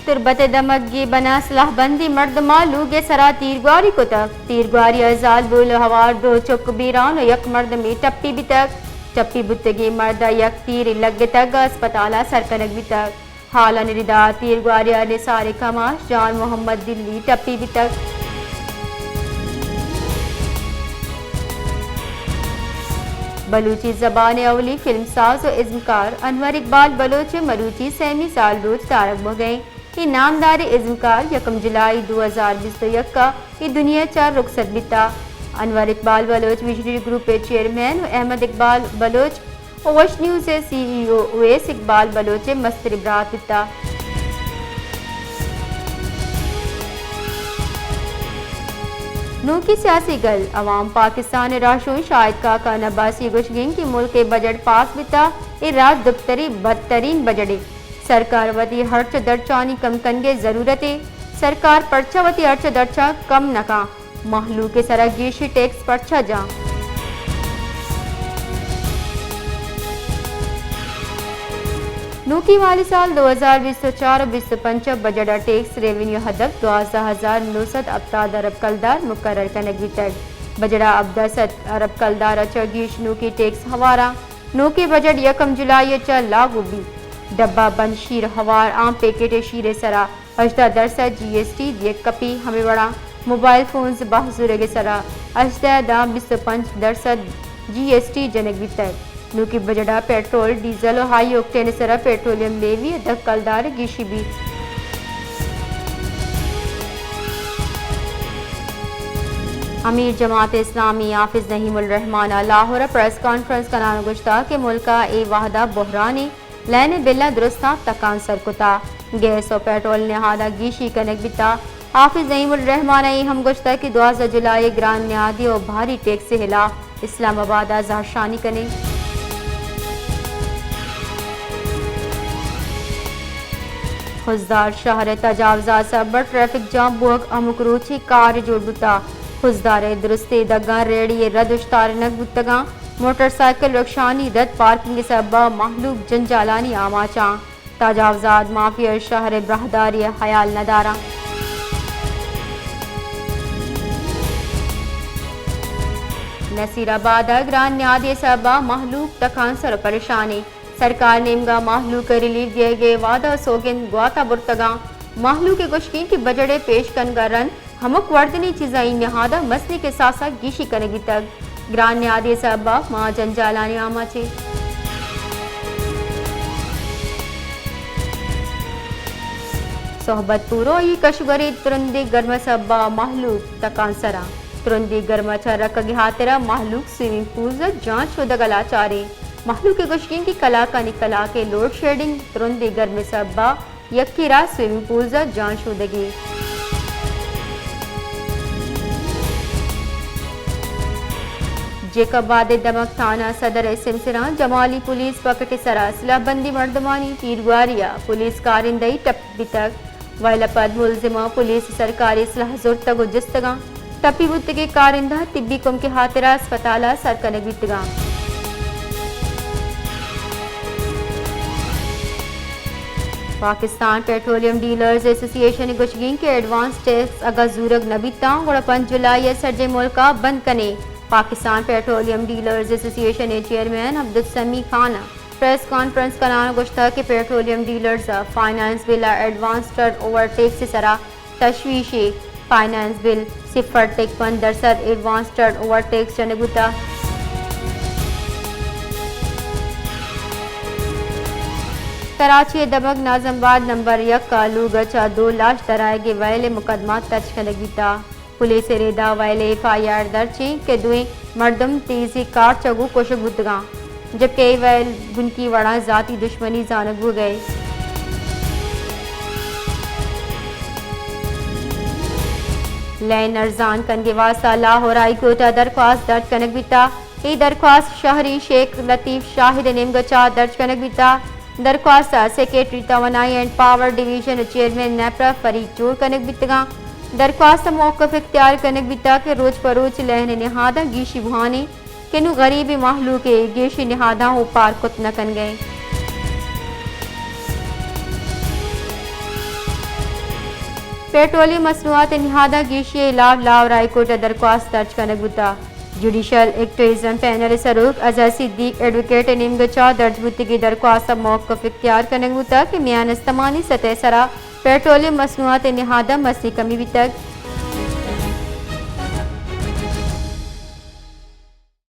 تربت ءِ دمگ گیبن ءَ سلاہ بندیں مردماں لوگ ءِ سرا تیرگواری کتگ۔ تیرگواری ءَ زالبول ءُ ہوار دو چک بیران ءُ یک مردمے ٹپی بیتگ۔ ٹپی بوتگیں مرد ءَ یک تیرے لگتگ ءُ اسپتال ءَ سر کنگ بیتگ۔ ہالانی ردا تیرگواری ءَ نثار کماش جان محمد دلی ٹپی بیتگ۔ بلوچی زبان ءِ اولی فلم ساز ءُ ازمکار انور اقبال بلوچ ءِ مروچی سیمی سالروچ دارگ بوگ ءَ اِنت۔ اے نامداریں ازمکار یکم جولائی دو ہزار بیست ءُ یک ءَ اے دنیا ءَ چہ رخصت بیتا۔ انور اقبال بلوچ ویژنری گروپ ءِ چیئرمین ءُ احمد اقبال بلوچ ءُ وش نیوز ءِ سی ای او اویس اقبال بلوچ ءِ مستریں برات بیتا۔ نوکی سیاسی گل، عوام پاکستان ءِ راہشون شاہد کاکان عباسی ءِ گوشگ اِنت کہ ملک ءِ بجٹ پاس بیتا، اے راج دپتری بدترین بجٹے۔ سرکار وتی ہرچ درچانی کم کنگ ءِ ضرورت اِنت۔ سرکار پرچا وتی ہرچ درچاں کم نہ کن؟ مہلوک ءِ سرا گیشی ٹیکس پرچا جاں؟ نوکی مالی سال دو ہزار بیست ءُ چار ءُ بیست ءُ پنچ ءِ بجٹ ءَ ٹیکس ریونیو ہدف دوازدہ ہزار نو سد ہپتاد ارب کلدار مقرر کنگ بیتگ۔ بجٹ ءَ ہبدہ سد ارب کلدار ءَ چہ گیش نوکی ٹیکس ہوار اَنت۔ نوکیں بجٹ یکم جولائی ءَ چہ لاگو بیت۔ ڈبہ بند شیر ہوار عام پیکٹ ءِ شیر ءِ سرا ہژدہ درسد جی ایس ٹی دیگ کپی، ہمے وڑا موبائل فونز بہر زورگ ءِ سرا ہژدہ داں بیست ءُ پنچ درسد جی ایس ٹی جنگ بیتگ۔ نوکیں بجٹ ءَ پیٹرول، ڈیزل ءُ ہائی اوکٹین ءِ سرا پیٹرولیم لیوی ءَ دہ کلدار گیشی بیت۔ امیر جماعت اسلامی حافظ نعیم الرحمان ءَ لاہور ءَ پریس کانفرنس کنان ءَ گوشتگ کہ ملک ءَ اے وہد ءَ بحران اِنت، لین ءِ بلاں درستاں تکانسر کتگ، گیس ءُ پیٹرول ءِ نہاداں گیشی کنگ بیتگ۔ حافظ نعیم الرحمان ءَ اے ہم گوشتگ کہ دوازدہ جولائی ءَ گران نہادی ءُ بھاری ٹیکس ءِ ہلاپ اسلام آباد ءَ زہرشانی کنیں۔ خضدار شہر ءِ تجاوزات ءِ سبب ءَ ٹریفک جام بوگ، ہمک روچی کارے جوڑ بوتگ۔ خضدار ءِ درستیں دگاں ریڑی ءِ رد اوشتارینگ بوتگ اَنت۔ موٹر سائیکل، رکشانی رد پارکنگ ءِ سبب ءَ مہلوک جنجالانی آماچ اَنت۔ تجاوزات مافیا شہر ءِ براہداری ءِ ہیال نہ دار اَنت۔ نصیر آباد ءَ گران نیادی ءِ سبب ءَ مہلوک تکانسر ءُ پریشان اِنت۔ سرکار ءِ نیمگ ءَ مہلوک ءَ ریلیف دیگ ءِ وعدہ ءُ سوگند گوات ءَ برتگ اَنت۔ مہلوک ءِ گوشگ اِنت کہ بجٹ ءِ پیش کنگ ءَ رند ہمک وردنی چیزانی نہاداں مزنیں کساس ءَ گیشی کنگ بیتگ۔ گران نیادی ءِ سبب ءَ ما جنجالانی آماچ ایں۔ صحبت پور ءُ آئی کشگری ترندیں گرم ءِ سبب ءَ مہلوک تکانسر اَنت۔ ترندیں گرم ءَ چہ رکگ ءِ ہاترا مہلوک سوئمنگ پولز ءَ جان شودگ ءَ لاچار اِنت۔ مہلوک ءِ گوشگ اِنت کہ کلاکانی کلاک ءَ لوڈ شیڈنگ، ترندیں گرم ءِ سبب ءَ یکے را سوئمنگ پولز ءَ جان شودگی۔ جیکب آباد ءِ دمگ تھانہ صدر ءِ سمسراں جمالی پولیس پکٹ ءِ سرا سلاہ بندیں مردمانی تیرگواری ءَ پولیس کارندہ ئے ٹپی بیتگ۔ وئیل ءَ پد ملزماں پولیس ءِ سرکاری سلاہ زرتگ ءُ جستگ اَنت۔ ٹپی بوتگیں کارندہ طبی کمک ءِ ہاترا اسپتال ءَ سر کنگ بیتگ اَنت۔ پاکستان پیٹرولیم ڈیلرز ایسوسی ایشن ءِ گوشگ اِنت کہ ایڈوانس ٹیکس اگاں زورگ نہ بیت تاں گڑا پنچ جولائی ءَ سرجمیں ملک ءَ بند کنیں۔ پاکستان پیٹرولیم ڈیلرز ایسوسی ایشن ءِ چیئرمین عبدالسمیع خان ءَ پریس کانفرنس کنان ءَ گوشتگ کہ پیٹرولیم ڈیلرز ءَ فائنانس بل ءَ ایڈوانس ٹرن اوور ٹیکس ءِ سرا تشویشے۔ فائنانس بل صفر ٹک پنچ درسد ایڈوانس ٹرن اوور ٹیکس جنگ بوتگ۔ کراچی ءِ دمگ ناظم آباد نمبر یک ءَ لوگ ءَ چہ دو لاش درآیگ ءِ وئیل ءِ مقدمہ درج کنگ بیتگ۔ پولیس ءِ ردا وئیل ءِ ایف آئی آر درچ اِنت کہ دوئیں مردم تیزیں کار چہ گوں کشگ بوتگ اَنت، جبکہ اے وئیل گنکی وڑاں ذاتی دشمنی زانگ بوگ ءَ اِنت۔ لین ارزان کنگ ءِ واستہ لاہور ہائی کورٹ ءَ درخواست درج کنگ بیتگ۔ اے درخواست شہری شیخ لطیف شاہد ءِ نیمگ ءَ چہ درج کنگ بیتگ۔ درخواست ءَ سیکرٹری توانائی اینڈ پاور ڈویژن ءُ چیئرمین نیپرا فریق جوڑ کنگ بیتگ اَنت۔ درخواست ءِ موقف اختیار کنگ بیتگ کہ روچ پہ روچ لین ءِ نہاداں گیشی بوان اِنت کہ نوں غریبیں مہلوک ءِ گیشیں نہاداں اوپار کت نہ کنگ ءَ اِنت۔ پیٹرولیم مصنوعات ء نہاد ء گیشی ء ہلاف لاہور ہائی کورٹ ء درخواست درج کنگ بوتگ۔ جوڈیشل ایکٹیویزم پینل ء سروک اظہر صدیق ایڈووکیٹ ء نیمگ ء چہ درج بوتگیں درخواست ء موقف اختیار کنگ بوتگ کہ میان استمانی سطح ء سرا پیٹرولیم مصنوعات ء نہاد ء مستیں کمی بیتگ،